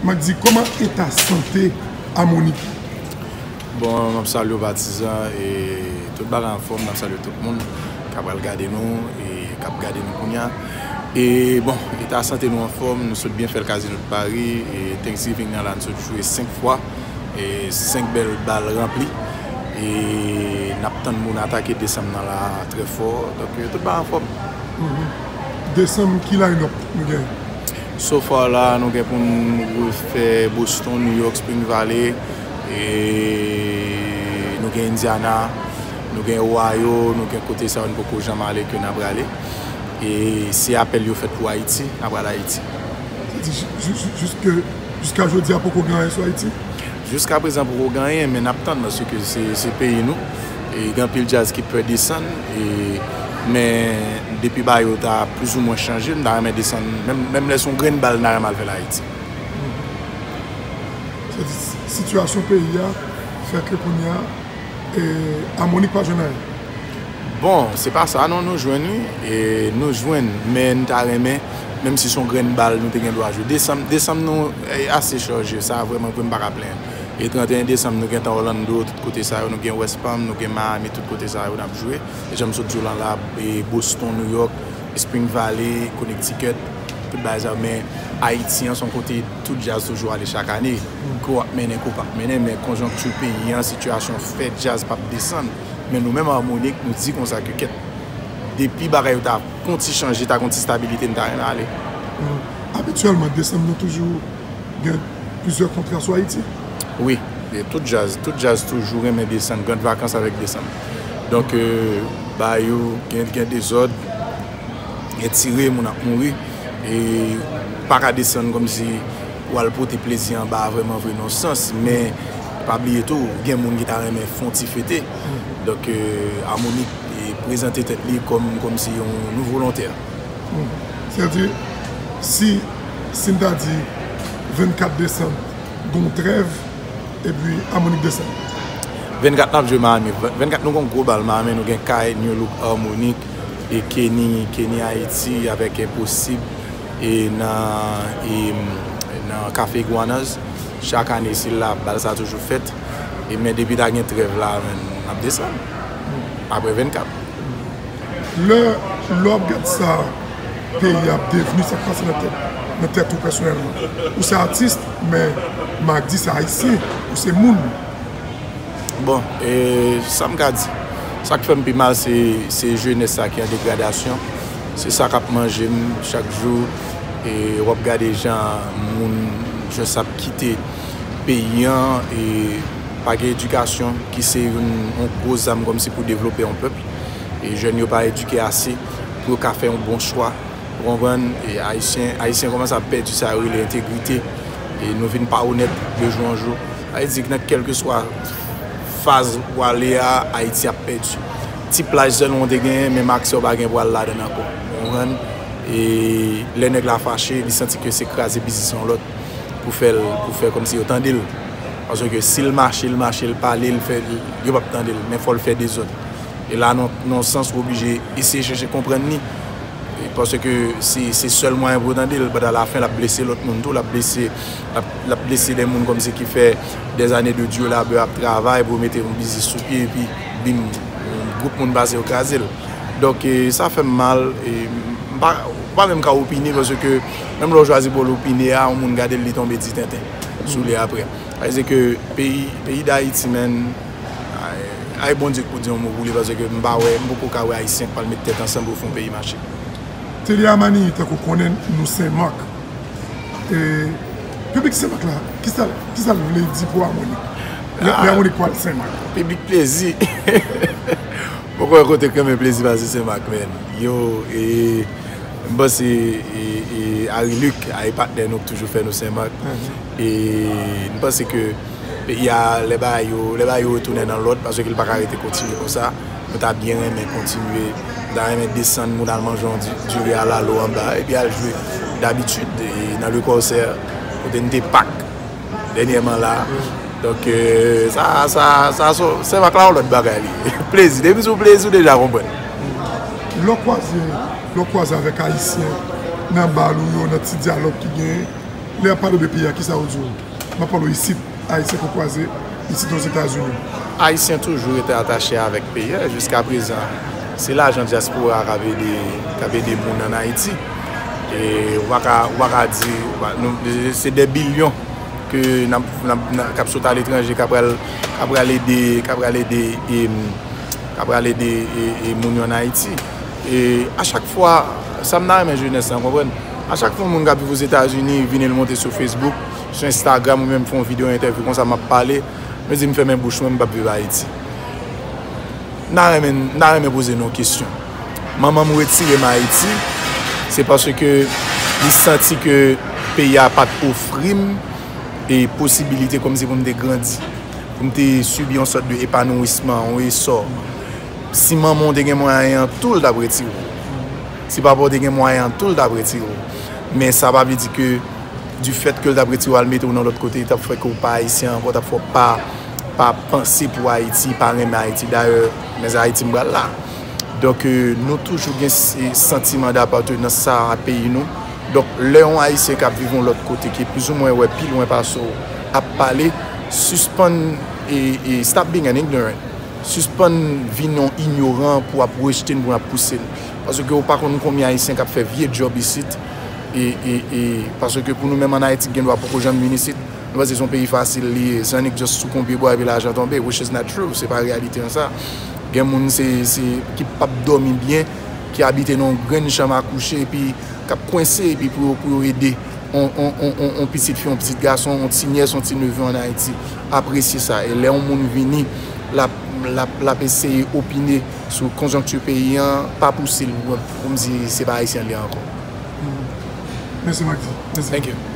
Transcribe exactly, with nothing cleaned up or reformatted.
M ap di, kòman eta sante Harmonik? Bon, m ap salye w patizan e tout bagay anfòm, m ap salye tout moun k ap pral gade nou e k ap gade nou kounye a. E bon, eta sante nou anfòm, nou sot byen fè l Casino de Paris e Thanksgiving nan la nou sot jwe senk fwa e senk bèl bal ranpli. E n ap tann moun atake desanm nan la trè fò. Donk, tout bagay anfòm. Desanm, ki line-up nou gen? So far la, nou gen pou n refè Boston, New York, Spring Valley, e nou gen Indiana, nou gen Ohio, nou gen kote sa yo n poko janm ale ke n ap prale. E si apèl yo fèt pou Ayiti, n ap pral Ayiti. Jiska jodi a poko gen anyen sou Ayiti? Jiska prezan poko gen anyen, men n ap tann paske se peyi nou. E gen anpil djaz ki pè desann, men depi bagay yo ta plizoumwen chanje, m ta renmen desann, menm lè se yon grenn bal m ta renmen al fè l Ayiti. Sitiyasyon peyi a fè ke kounye a Harmonik pa jwenn anyen. Bon, se pa sa non, nou jwenn wi, e nou jwenn, men n ta renmen, menm si se yon grenn bal nou te gen dwa jwe. Desanm, desanm nou ase chaje, sa vrèman vre m pa ka plenyen. E trannteyen desanm nou gentan Orlando, tout kote sa yo, nou gen West Palm, nou gen Miami, tout kote sa yo n ap jwe. E jan m sot di w lan la, e Boston, New York, Spring Valley, Connecticut, tout bagay sa yo. Men Ayiti an se yon kote tout djaz toujou ale chak ane. Ke w ap mennen, ke w p ap mennen, men konjonkti peyi an, sitiyasyon fè djaz p ap desann. Men nou menm Harmonik, nou di konsa ke kèt, depi bagay yo ta gon ti chanje, ta gon ti stabilite, n ta renmen ale. Abityèlman, desanm nan toujou gen plizyè kontra sou Ayiti? Wi, tout djaz, tout djaz toujou renmen desann, Grand Vacances avèk desanm. Donk, ba yo gen, gen dezòd, gen tire, moun ap mouri. E pa ka desann kòmsi w al pote plezi anba vrèman vre nan sans, men pa bliye tou, gen moun ki ta renmen fè yon ti fete. Donk, Harmonik prezante tèt li kòm, kòmsi yon nouvo lantè. Sètadi, si, si n ta di vennkat desanm, gon trèv, epi Harmonik desanm. Vennkat n ap jwe Miami. Vennkat nou gon gwo bal Miami, nou gen Kay, New Look, Harmonik, e Kenny, Kenny Haiti avèk Enposib e nan, e nan Cafe Iguanas. Chak ane sila, bal sa toujou fèt. E men depi ta gen trèv la, men n ap desann. Apre vennkat. Lè, lè w ap gad sa peyi a ap devni, sa k pase nan tèt, nan tèt ou pèsonèlman. Ou se atis, men m a di se ayisyen, ou se moun. Bon, e sa m ka di, sa k fè m pi mal se, se jenès sa ki an degradasyon. Se sa k ap manje m chak jou. E w ap gade jan moun jis ap kite peyi an, e pa gen edikasyon ki se youn, yon gwo zam kòmsi pou devlope yon pèp. E jèn yo pa edike ase pou yo ka fè yon bon chwa. Ou konprann? E Ayisyen, Ayisyen kòmanse ap pèdi sa yo rele entegrite. E nou vin pa onèt de jou an jou. Sa vle di nan kèlkeswa faz w ale a, Ayiti ap pèdi. Ti plaj sèlman w te genyen, menm aksè w pa gen pou al ladan l ankò. Ou konprann? E lè nèg la fache, li santi ke se kraze biznis yon lòt pou fè l, pou fè kòmsi yo tande l. Paske si l mache, l mache, l pale, l fè, yo p ap tande l, men fò l fè dezòd. E la, nan, nan yon sans, ou oblije eseye chèche konprann li. E paske se, se sèl mwayen pou yo tande l. But à la fin, l ap blese lòt moun tou. L ap blese, l ap, l ap blese de moun kòmsi ki fè des années de dur labeur ap travay pou yo mete yon biznis sou pye, epi bim, yon gwoup moun pase yo kraze l. Donk, e, sa fè m mal. E, m pa, ou pa menm ka opine, paske menm lè w chwazi pou w opine a, yon moun gade l, li tonbe di tenten sou li apre. Sa vle di ke peyi, peyi Dayiti, menm, ay, ay Bondye k pou di yon mo pou li, paske m pa wè, m poko ka wè Ayisyen k pral met tèt ansanm pou fè yon peyi mache. Telya Manini, tankou w konnen, nou Senmak. E, piblik Senmak la, kisa, kisa l vle di pou Harmonik? Lè, lè Harmonik pral Senmak. Piblik plezi. Poko wè kote k renmen plezi pase Senmak, menm. Yo, e, m panse, e, e, Harry Luc, a, e patnè nou k toujou fè nou Senmak. E m panse ke peyi a, lè bagay yo, lè bagay yo retounen nan lòd, paske l pa ka rete kontinye konsa. Mwen ta byen renmen kontinye, mwen ta renmen desann moun al manje yon di-, diri alalo anba, epi al jwe dabitid, e, nan Le Corsaire, kote n te pak dènyèman la. Donk, e, sa, sa, sa, Senmak la yon lòt bagay li. Plezi, depi sou plezi, ou deja konprann. Lè w kwaze, lè w kwaze avèk Ayisyen nan bal ou yo, nan ti dyalòg ki genyen, Lè y ap pale w de peyi a, kisa yo di w? M ap pale w isit, Ayisyen ke w kwaze isit Ozetazini. Ayisyen toujou rete atache avèk peyi a. Jiska prezan, se lajan dyaspora k ap ede, k ap ede moun ann Ayiti. E w pa ka, w pa ka di, w pa, nou, se de bilyon ke n ap, n ap, n ap, k ap sot aletranje, k ap pral, k ap pral ede, k ap pral ede, e, k ap pral ede, e, e, moun yo ann Ayiti. E a chak fwa, sa m ta renmen jenès lan konprann, a chak fwa yon moun k ap viv Ozetazini vini l monte sou Facebook, sou Instagram, ou menm fè yon videyo entèvyou konsa, m ap pale, m di m fèmen bouch mwen, m p ap viv Ayiti. M ta renmen, m ta renmen poze nou yon kesyon. Manman m retire m Ayiti, se paske li santi ke peyi a pa t ofri m e posibilite kòmsi pou m te grandi, pou m te sibi yon sòt de epanouisman, yon esò. Si manman w te gen mwayen an, tou l t ap retire w. Si papa w te gen mwayen an, tou l t ap retire w. Men sa pa vle di ke difèt ke l t ap retire w al mete w nan lòt kote, t ap fè ke w pa ayisyen ankò, t ap fè w pa, pa panse pou Ayiti, pa renmen Ayiti. Dayè, men Ayiti m pral la. Donk, e, nou toujou gen s-, e, santiman dapatenans sa a peyi nou. Donk, lè yon Ayisyen k ap viv yon lòt kote, ki plizoumwen wè pi lwen pase w, ap pale, sispann, e, e, stop being an ignorant. Sispann vin yon inyoran pou ap rejte n, pou n ap pouse n. Paske ou pa konn konbyen Ayisyen k ap fè vye djòb isit. E, e, e, paske pou nou menm ann Ayiti, ki gen dwa poko janm vin isit, nou panse se yon peyi fasil li ye. Se annik just sou konpye bwa epi lajan tonbe, which is not true. Se pa reyalite an sa. Gen moun se, se, ki p ap dòmi byen, ki abite nan yon grenn chanm a kouche, epi k ap kwense, epi pou yo, pou yo ede yon, yon, yon, yon, yon pitit fi, yon pitit gason, yon ti nyès, yon ti neve ann Ayiti. Apresye sa. E lè yon moun vini, l ap, l ap, l ap eseye opine sou konjonkti peyi an, pa pouse l pou, pou m di se pa Ayisyen li ankò. Mèsi, Magdi. Mèsi. Thank you.